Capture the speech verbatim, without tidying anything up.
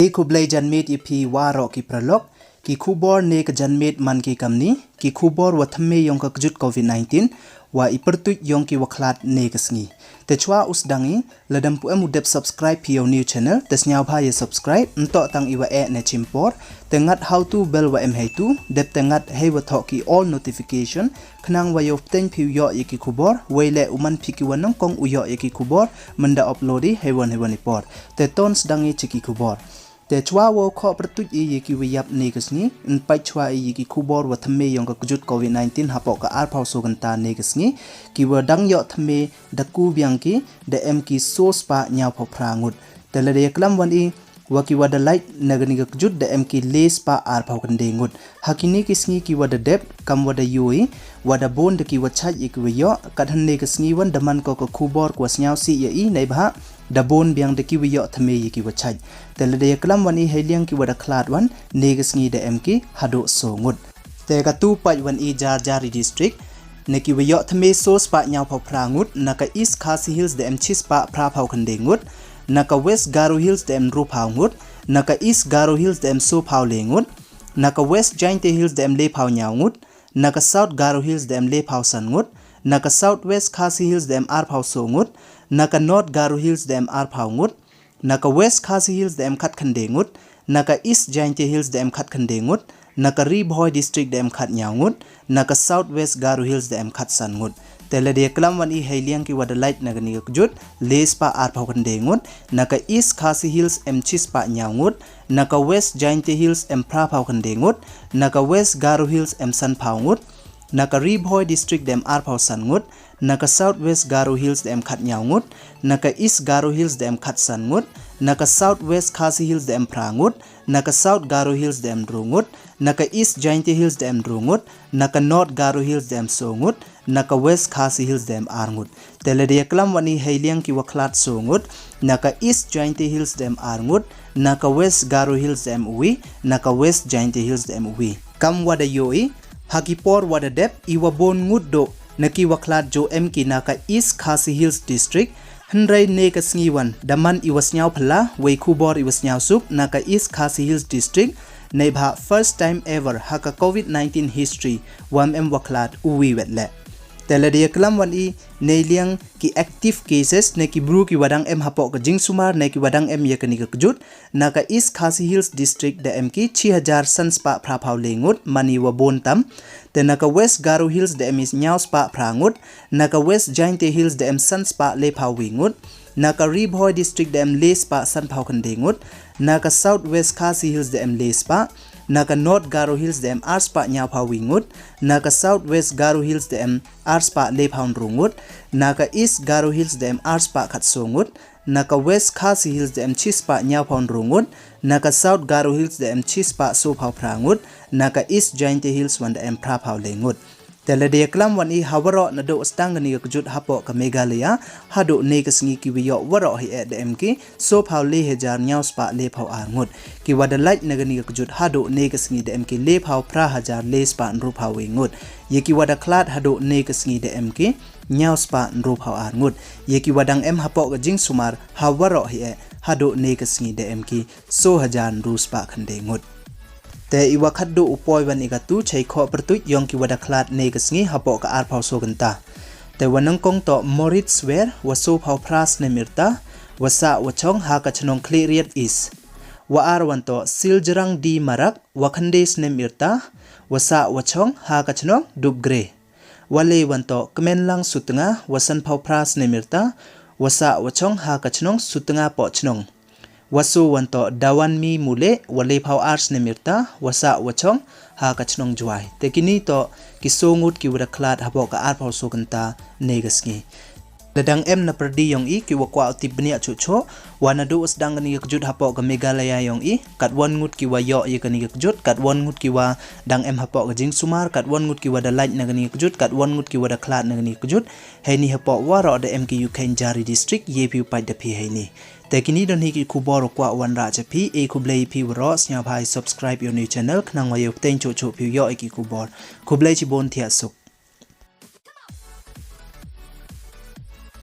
E khublei janmiet ya phi waroh ki paralok. Ki khubor ne ka janmiet man ki kamni, ki khubor wa thymme yong ka kjut covid-19, wa i pyrtuit yong ki wa khlad ne ka sngi. Te chwa u sdang i, lada ym pu em u dep subscribe phi ya u new channel, te sngewbha ya subscribe, nto tang i wa e ne chim por, te ngat hau tu bell wa em hei tu, dep te ngat hei wa thoh ki all notification, khnang wa yoh pteng phi u yoh ya ki khubor, wei le u man phi ki wa nongkong u yoh ya ki khubor, mynda upload i hei wan hei wan i por. Te ton sdang i chi ki khubor. Te chwa wow khoh pyrtuit i ya ki wa yap ne ka sngi, yn pait chwa i ya ki khubor wa thymme yong ka kjut covid-19 hapoh ka arphaw so kynta ne ka sngi, ki wa dang yoh thymme da ku biang ki, da em ki so spah ñiaw phaw phra ngut. Te lada ya klam wan i, wa ki wa da lait na kani ka kjut da em ki le spah arphaw khyndai ngut. Ha kini ki sngi ki wa da dep, kam wa da yoh i, wa da bun da ki wa chait ya ki wa yoh, kat hynne ka sngi wan da man ko ka khubor ka wa sngewsih ya i, neibhah da bun biang da ki wa yoh thymme ya ki wa chait. Te lada ya klam wan i hei liang ki wa da khlad wan, ne ka sngi da em ki haduh so ngut. Te katu pait wan i jar jar i district, na ki wa yoh thymme so spah ñiaw phaw phra ngut, na ka East Khasi Hills da em chi spah phra phaw khyndai ngut, na ka West Garo Hills da em ynru phaw ngut, na ka East Garo Hills da em so phaw le ngut, na ka West Jaintia Hills da em le phaw ñiaw ngut, na ka South Garo Hills da em le phaw san ngut, na ka South West Khasi Hills da em ar phaw so ngut, na ka North Garo Hills da em ar phaw ngut, na ka West Khasi Hills da em khat khyndai ngut, na ka East Jaintia Hills da em khat khyndai ngut, na ka Ri Bhoi District da em khat ñiaw ngut, na ka South West Garo Hills da em khat san ngut. Te lada ya klam wan i hei liang ki wa da lait na kani ka kjut, le spah ar phaw khyndai ngut, na ka East Khasi Hills em chi spah ñiaw ngut, na ka West Jaintia Hills em phra phaw khyndai ngut, na ka West Garo Hills em san phaw ngut, na ka Ri Bhoi District da em ar phaw san ngut, na ka South West Garo Hills da em khat ñiaw ngut, na ka East Garo Hills da em khat san ngut, na ka South West Khasi Hills da em phra ngut, na ka South Garo Hills da em ynru ngut, na ka East Jaintia Hills da em ynru ngut, na ka North Garo Hills da em so ngut, na ka West Khasi Hills da em ar ngut. Te lada ya klam wan i hei liang ki wa khlad so ngut, na ka East Jaintia Hills da em ar ngut, na ka West Garo Hills da em uwi, na ka West Jaintia Hills da em uwi. Kam wa da yoh i, ha ki por wa da dep, i wa bun ngut duh na ki wa khlad jooh em ki na ka East Khasi Hills District, hynrei ne ka sngi wan da man i wa sngewphylla, wei khubor i wa sngewsuk na ka East Khasi Hills District, neibhah first time ever ha ka covid-19 history, wa ym em wa khlad uwi wet le. Te lada ya klam wan i, ne liang ki active cases, ne ki bru ki wa dang em hapoh ka jingsumar, ne ki wa dang em ya kani ka kjut, na ka East Khasi Hills District da em ki chi hajar san spah phra phaw le ngut, man i wa bun tam. Te na ka West Garo Hills da em i ñiaw spah phra ngut, na ka West Jaintia Hills da em san spah le phaw wi ngut, na ka Ri Bhoi District da em le spah san phaw khyndai ngut, na ka South West Khasi Hills da em le spah, na ka North Garo Hills da em ar spah ñiaw phaw wi ngut, na ka South West Garo Hills da em ar spah le phaw ynru ngut, na ka East Garo Hills da em ar spah khat so ngut, na ka West Khasi Hills da em chi spah ñiaw phaw ynru ngut, na ka South Garo Hills da em chi spah so phaw phra ngut, na ka East Jaintia Hills wan da em phra phaw le ngut. Te lada ya klam wan i ha waroh naduh sdang kani ka kjut hapoh ka Meghalaya, haduh ne ka sngi ki wa yoh waroh hi e da em ki so phaw le hajar ñiaw spah le phaw ar ngut. Ki wa da lait na kani ka kjut haduh ne ka sngi da em ki le phaw phra hajar le spah ynru phaw wi ngut. Ya ki wa da khlad haduh ne ka sngi da em ki ñiaw spah ynru phaw ar ngut. Ya ki wa dang em hapoh ka jingsumar ha waroh hi e, haduh ne ka sngi da em ki so hajar ynru spah khyndai ngut. Te i wa khatduh u poi wan i katu chei khoh pyrtuit yong ki wa da khlad ne ka sngi hapoh ka arphaw so kynta. Te wa nyngkong toh Moritz Wer, wa so phaw phra snem i rta, wa sah wa chong ha ka chnong Khliehriat East. Wa ar wan toh Siljrang D Marak, wa khyndai snem i rta, wa sah wa chong ha ka chnong Dupgre. Wa le wan toh Kmenlang Sutnga, wa san phaw phra snem i rta, wa sah wa chong ha ka chnong Sutnga Pohchnong. Wa so wan toh Dawanmi Mule, wa le phaw ar snem i rta, wa sah wa chong ha ka chnong Jwai. Te kini toh ki so ngut ki wa da khlad hapoh ka arphaw so kynta ne ka sngi. Lada dang em na pyrdi yong i ki wa kwah u tip bniah chuh chuh, wa naduh sdang kani ka kjut hapoh ka Meghalaya yong i, katwon ngut ki wa yoh ya kani ka kjut, katwon ngut ki wa dang em hapoh ka jingsumar, katwon ngut ki wa da lait na kani ka kjut, katwon ngut ki wa da khlad na kani ka kjut. Heini hapoh waroh da em ki u kheiñ jari district, ye phi u pait da phi heini. Te kini don hi ki khubor u kwah wanrah cha phi, e khublei phi waroh, sngewbha i subscribe ya u new channel, khnang wa yoh pteng chuh chuh phi u yoh i ki khubor. Khublei chibun, thiah suk.